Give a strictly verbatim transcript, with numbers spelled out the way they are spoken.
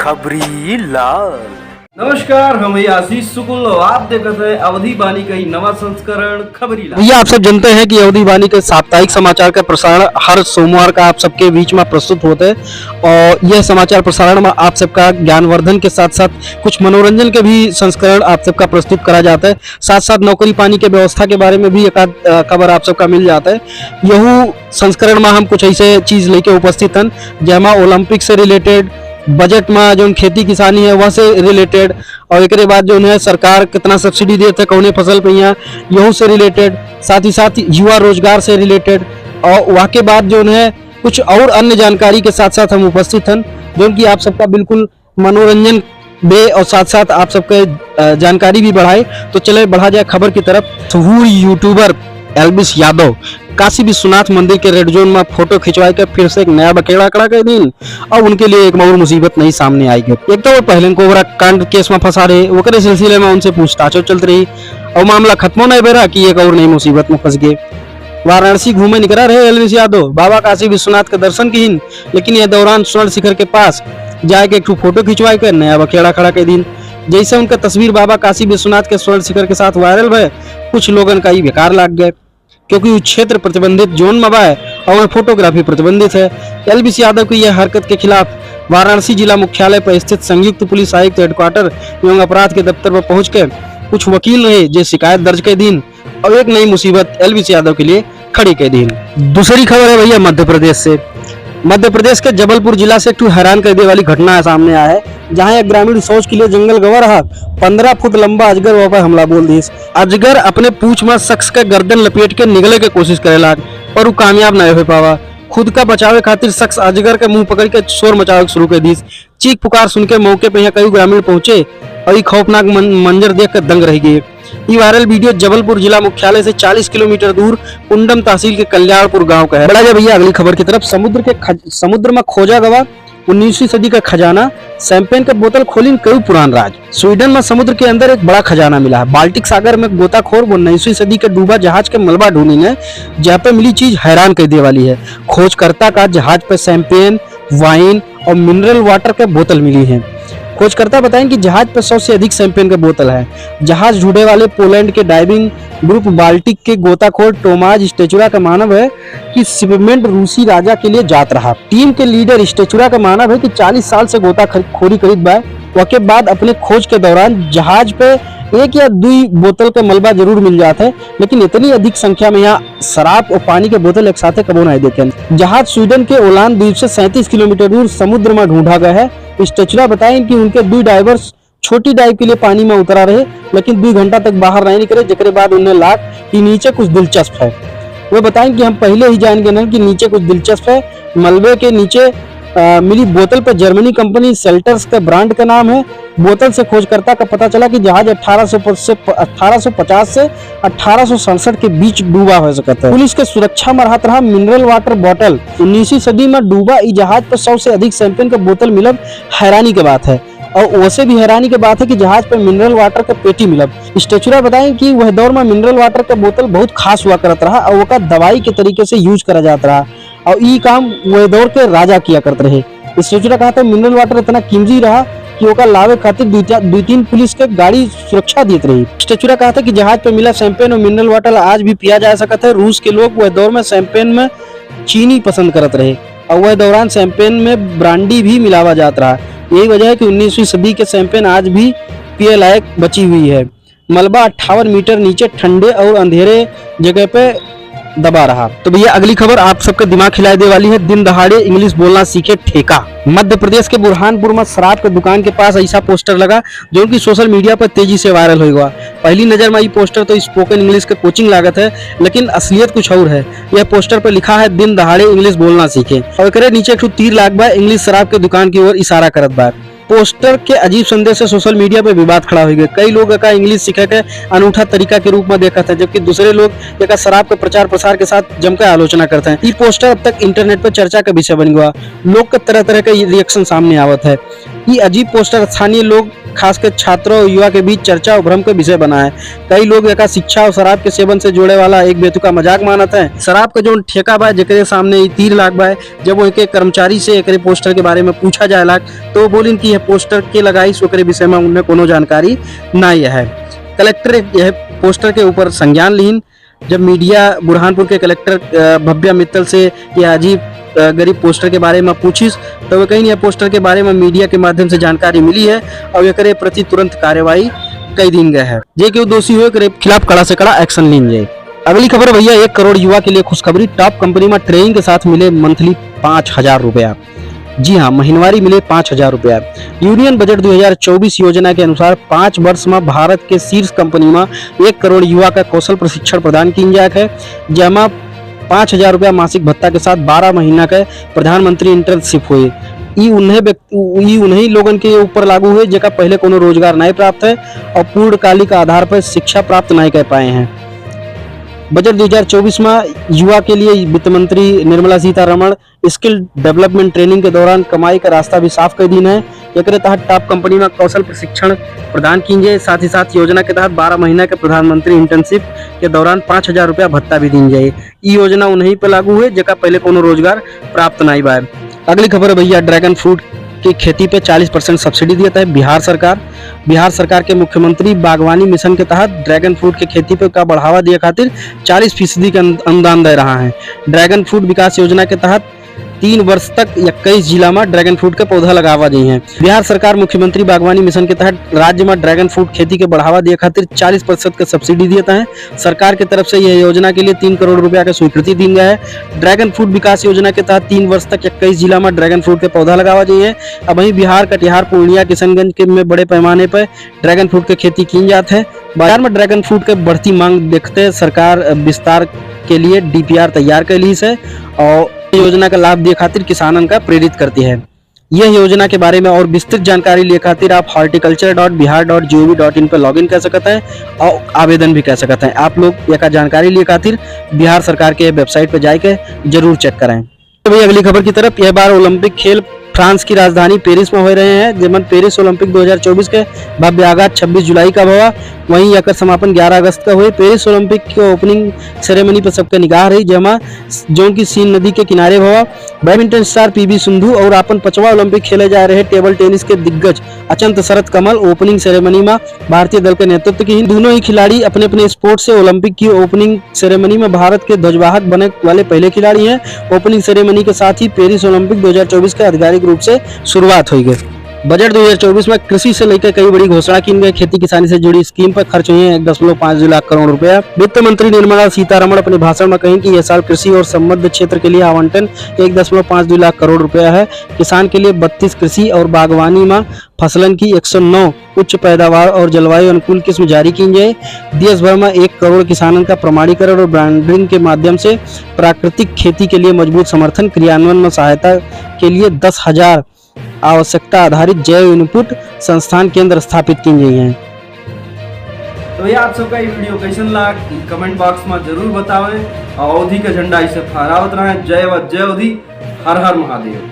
खबरी लाल। नमस्कार, हम हैं आशीष शुक्ल और आप देखत हैं अवधी बानी का ई नवा संस्करण खबरी लाल। भैया, आप सब जानते हैं कि अवधी बानी के साप्ताहिक समाचार का प्रसारण हर सोमवार का आप सबके बीच में प्रस्तुत होत है और यह समाचार प्रसारण में आप सबका ज्ञानवर्धन के साथ साथ कुछ मनोरंजन के भी संस्करण आप सबका प्रस्तुत करा जात है। साथ साथ नौकरी पानी के व्यवस्था के बारे में भी एक आध, अ, खबर आप सबका मिल जात है। यहू संस्करण में हम कुछ ऐसे चीज लेके उपस्थित हन, जेमा ओलंपिक से related, बजट में जौन खेती किसानी है, वह से related, और एकरे बाद जौन है सरकार कितना subsidy देत है कौने फसल पे, यहाँ यहू से related, साथ ही साथ युवा रोजगार से related, और वह के बाद जौन है कुछ और अन्य जानकारी के साथ साथ हम उपस्थित हन, जौन कि आप सबका बिल्कुल मनोरंजन दे और साथ साथ आप सबके, अ, जानकारी भी बढ़ाए। तो चले बढ़ा जाए खबर की तरफ। मशहूर YouTuber एल्विश यादव काशी विश्वनाथ मंदिर के red zone में फोटो खिंचवाए के फिर से एक नया बखेड़ा खड़ा कर दीन और उनके लिए एक और मुसीबत नई सामने आई गई। एक तो वो पहले कोबरा कांड केस में फंसा रहे, ओकरे सिलसिले में उनसे पूछताछो चलत रही और मामला खत्मो नहीं भय रहा कि एक और नई मुसीबत में फंस गए। वाराणसी घूमे निकरा रहे एल्विश यादव, बाबा काशी विश्वनाथ के दर्शन किहिन, लेकिन यह दौरान स्वर्ण शिखर के पास जाए के एक ठो फोटो खिंचवाए के नया बखेड़ा खड़ा कर दीन। जैसे उनका तस्वीर बाबा काशी विश्वनाथ के स्वर्ण शिखर के साथ viral भय, कुछ लोगन का ई बेकार लाग गए, क्योंकि उ क्षेत्र प्रतिबंधित zone में बा और वहाँ photography प्रतिबंधित है। एल्विश यादव की यह हरकत के खिलाफ वाराणसी जिला मुख्यालय पर स्थित संयुक्त पुलिस आयुक्त headquarter एवं अपराध के दफ्तर पर पहुंच के कुछ वकील रहे, जे शिकायत दर्ज कर दीन और एक नई मुसीबत एल्विश यादव के लिए खड़ी कर दीन। दूसरी खबर है भैया मध्य प्रदेश से। मध्य प्रदेश के जबलपुर जिला से एक ठो हैरान कर दे वाली घटना सामने आया है, जहां एक ग्रामीण शौच के लिए जंगल गवा रहा, पन्द्रह फुट लंबा अजगर वह पर हमला बोल दीस। अजगर अपने पूंछ में शख्स के गर्दन लपेट के निगले के कोशिश करे लाग, पर उ कामयाब नहीं हो पावा। खुद का बचावे खातिर शख्स अजगर के मुंह पकड़ के शोर मचावे के शुरू कर दीस। चीख पुकार सुन के मौके पे यहाँ कई ग्रामीण पहुंचे और ये खौफनाक मन-, मंजर देख कर दंग रह गए। ये viral video जबलपुर जिला मुख्यालय से चालीस किलोमीटर दूर कुंडम तहसील के कल्याणपुर गांव का है। बढ़ा जाए भैया अगली खबर की तरफ। समुद्र के खज-, समुद्र में खोजा गवा उन्नीसवीं सदी का खजाना, champagne का बोतल खोलिन कई पुरान राज। स्वीडन में समुद्र के अंदर एक बड़ा खजाना मिला है। बाल्टिक सागर में गोताखोर वो उन्नीसवीं सदी के डूबा जहाज के मलबा ढूंढिन है, जहाँ पे मिली चीज हैरान कर दे वाली है। खोजकर्ता का जहाज पे champagne, wine और mineral water के बोतल मिली हैं। खोजकर्ता बताएं कि जहाज पर सौ से अधिक champagne के बोतल है। जहाज ढूंढे वाले पोलैंड के diving group बाल्टिक के गोताखोर टोमाज स्टेचुरा का मानव है कि shipment रूसी राजा के लिए जात रहा। Team के leader स्टेचुरा का मानव है कि चालीस साल से गोताखोरी करीत बा। वके बाद अपने खोज के दौरान जहाज पे एक या दुई बोतल के मलबा जरूर मिल जात है, लेकिन इतनी अधिक संख्या में यहाँ शराब और पानी के बोतल एक साथे कबो नहीं देखे। जहाज स्वीडन के ओलान द्वीप से सैंतीस किलोमीटर दूर समुद्र में ढूंढा गया है। स्टेचुरा बताएं कि उनके दुई divers छोटी dive के लिए पानी में उतरा रहे, लेकिन दुई घंटा तक बाहर नहीं निकले, जेकरे बाद उन्हें लाग कि नीचे कुछ दिलचस्प है। वे बताएं कि हम पहले ही जान गए हैं कि नीचे कुछ दिलचस्प है। मलबे के नीचे, अ, मिली बोतल पर जर्मनी कंपनी सेल्टर्स के brand का नाम है। बोतल से खोजकर्ता का पता चला कि जहाज अठारह सौ प-, से प-, अठारह सौ पचास से अठारह सौ सड़सठ के बीच डूबा हो सकता है। पुलिस के सुरक्षा में रहत रहा mineral water bottle। उन्नीसवीं सदी में डूबा ई जहाज पर सौ से अधिक champagne के बोतल मिलब हैरानी के बात है। और वैसे भी हैरानी के बात है कि जहाज पर mineral water के पेटी मिलब। स्टेचुरा बताएं कि वह दौर में mineral water के बोतल बहुत खास हुआ करत रहा और ओका दवाई के तरीके से use करा जात रहा और ई काम वह दौर के राजा किया करत रहे। स्टेचुरा कहा था mineral water इतना कीमती रहा कि ओका लावे खातिर दुई चा-, दुई तीन पुलिस के गाड़ी सुरक्षा देत रही। स्टेचुरा कहा था कि जहाज पे मिला champagne और mineral water आज भी पिया जा सकत है। रूस के लोग वह दौर में champagne में चीनी पसंद करत रहे और वह दौरान champagne में brandy भी मिलावा जात रहा। यही वजह है कि उन्नीसवीं सदी के champagne आज भी पिए लायक बची हुई है। मलबा अट्ठावन मीटर नीचे ठंडे और अंधेरे जगह पे दबा रहा। तो भैया, अगली खबर आप सबके दिमाग हिलाए दे वाली है, दिन दहाड़े English बोलना सीखे ठेका। मध्य प्रदेश के बुरहानपुर में शराब के दुकान के पास ऐसा poster लगा, जो कि social media पर तेजी से viral हो गया। पहली नजर में ये poster तो spoken English के coaching लागत है, लेकिन असलियत कुछ और है। यह poster पर लिखा है, "दिन दहाड़े English बोलना सीखे", और एकरे नीचे एक ठो तीर लाग बा, English शराब के दुकान की ओर इशारा करत बा। Poster के अजीब संदेश से social media पे विवाद खड़ा हो गया। कई लोग एका English सीखे के अनूठा तरीका के रूप में देखत हैं, जबकि दूसरे लोग एका शराब के प्रचार प्रसार के साथ जमकर आलोचना करते हैं। ई poster अब तक internet पर चर्चा का विषय बन गया। लोग के तरह तरह के reaction सामने आवत है। ई अजीब poster स्थानीय लोग, खासकर छात्रों और युवा के बीच चर्चा और भ्रम का विषय बना है। कई लोग एका शिक्षा और शराब के सेवन से जोड़े वाला एक बेतुका मजाक मानत हैं। शराब का जौन ठेका बा, जेकरे सामने ई तीर लाग बा, जब उनके कर्मचारी से एकरे poster के बारे में पूछा जाए लाग, तो वो बोलिन कि यह पोस्टर के लगाइस, ओकरे विषय में उन्हें कोनो जानकारी नाई है। कलेक्टर यह पोस्टर के ऊपर संज्ञान लीन। जब मीडिया बुरहानपुर के कलेक्टर, अ, भव्या मित्तल से यह अजीब, अ, गरीब पोस्टर के बारे में पूछिस, तो वे कहीं यह पोस्टर के बारे में मीडिया के माध्यम से जानकारी मिली है और एकरे प्रति तुरंत कार्रवाई कई दीन गए है। जे केहू दोषी हो, एकरे खिलाफ कड़ा से कड़ा action लीन जाए। अगली खबर भैया, एक करोड़ युवा के लिए खुशखबरी। Top कंपनी में training के साथ मिले monthly पाँच हजार रुपया। जी हाँ, महीनवारी मिले पाँच हजार रुपया। यूनियन बजट दो हजार चउबीस योजना के अनुसार पाँच वर्ष में भारत के शीर्ष कंपनी में एक करोड़ युवा का कौशल प्रशिक्षण प्रदान कीन जात है, जेमा पाँच हजार रुपया मासिक भत्ता के साथ बारह महीना के प्रधानमंत्री internship होए। ई उन्हें व्यक्ति, ई उन्हीं लोगन के ऊपर लागू होए जेका पहले कोनो रोजगार नहीं प्राप्त है और पूर्णकालिक आधार पर शिक्षा प्राप्त नहीं कर पाए हैं। बजट दो हजार चउबीस में युवा के लिए वित्त मंत्री निर्मला सीतारमण skill development training के दौरान कमाई का रास्ता भी साफ कर दीन है। एकरे तहत top कंपनी में कौशल प्रशिक्षण प्रदान कीन जाए। साथ ही साथ योजना के तहत बारह महीना के प्रधानमंत्री internship के दौरान पाँच हजार रुपया भत्ता भी दीन जाए। ई योजना उन्हीं पर लागू है जेका पहले कोनो रोजगार प्राप्त नहीं बा। अगली खबर है भैया, dragon fruit की खेती पे चालीस percent subsidy दिया है बिहार सरकार। बिहार सरकार के मुख्यमंत्री बागवानी मिशन के तहत dragon fruit के खेती पे का बढ़ावा दिए खातिर चालीस फीसदी का अनु-, अनुदान दे रहा है। Dragon fruit विकास योजना के तहत तीन वर्ष तक इक्कीस जिला में dragon fruit के पौधा लगावा जाई हैं। बिहार सरकार मुख्यमंत्री बागवानी मिशन के तहत राज्य में dragon fruit खेती के बढ़ावा दिए खातिर चालीस प्रतिशत का subsidy देता है। सरकार के तरफ से यह योजना के लिए तीन करोड़ रुपया का स्वीकृति दीन गया है। Dragon fruit विकास योजना के तहत तीन वर्ष तक इक्कीस जिला में dragon fruit के पौधा लगावा जाई है। अबहीं बिहार, कटिहार, पूर्णिया, किशनगंज के में बड़े पैमाने पर dragon fruit के खेती कीन जात है। बाजार में dragon fruit के बढ़ती मांग देखते सरकार विस्तार के लिए DPR तैयार कर ली है और योजना का लाभ दिए खातिर किसानन का प्रेरित करती है। यह योजना के बारे में और विस्तृत जानकारी लिए खातिर आप horticulture dot bihar dot gov dot in पर login कर सकते हैं और आवेदन भी कर सकते हैं। आप लोग एका जानकारी लिए खातिर बिहार सरकार के website पर जाके जरूर check करें। तो भैया, अगली खबर की तरफ। यह बार ओलंपिक खेल फ्रांस की राजधानी पेरिस में हो रहे हैं, जेमन पेरिस ओलंपिक दो हजार चउबीस के भव्य आगाज छब्बीस जुलाई का भवा, वहीं एकर समापन ग्यारह अगस्त का हुए। पेरिस ओलंपिक के opening ceremony पर सबके निगाह रही, जेमा जौन की सीन नदी के किनारे भवा। Badminton star पीवी सिंधु और आपन पचवा ओलंपिक खेले जा रहे table tennis के दिग्गज अचंत शरत कमल opening ceremony में भारतीय दल के नेतृत्व की। दोनों ही खिलाड़ी अपने अपने sport से ओलंपिक की opening ceremony में भारत के ध्वजवाहक बने वाले पहले खिलाड़ी हैं। Opening ceremony के साथ ही पेरिस ओलंपिक दो हजार चउबीस के आधिकारिक रूप से शुरुआत हुई गई। बजट दो हजार चउबीस में कृषि से लेकर कई बड़ी घोषणा की गई। खेती किसानी से जुड़ी scheme पर खर्च हुए हैं एक दशमलव पाँच दो लाख करोड़ रुपया। वित्त मंत्री निर्मला सीतारमण अपने भाषण में कही कि यह साल कृषि और संबद्ध क्षेत्र के लिए आवंटन एक दशमलव पाँच दो लाख करोड़ रुपया है। किसान के लिए बत्तीस कृषि और बागवानी में फसलन की एक सौ नौ उच्च पैदावार और जलवायु अनुकूल किस्म जारी की गई। देश भर में एक करोड़ किसानन का प्रमाणीकरण और branding के माध्यम से प्राकृतिक खेती के लिए मजबूत समर्थन क्रियान्वयन में सहायता के लिए दस हजार आवश्यकता आधारित जैव input संस्थान केंद्र स्थापित की गई हैं। तो भैया, आप सबका ये video कैसन लाग, comment box में जरूर बतावें और अवधी का झंडा इसे फहरावत रहें। जय व जय अवधी, हर हर महादेव।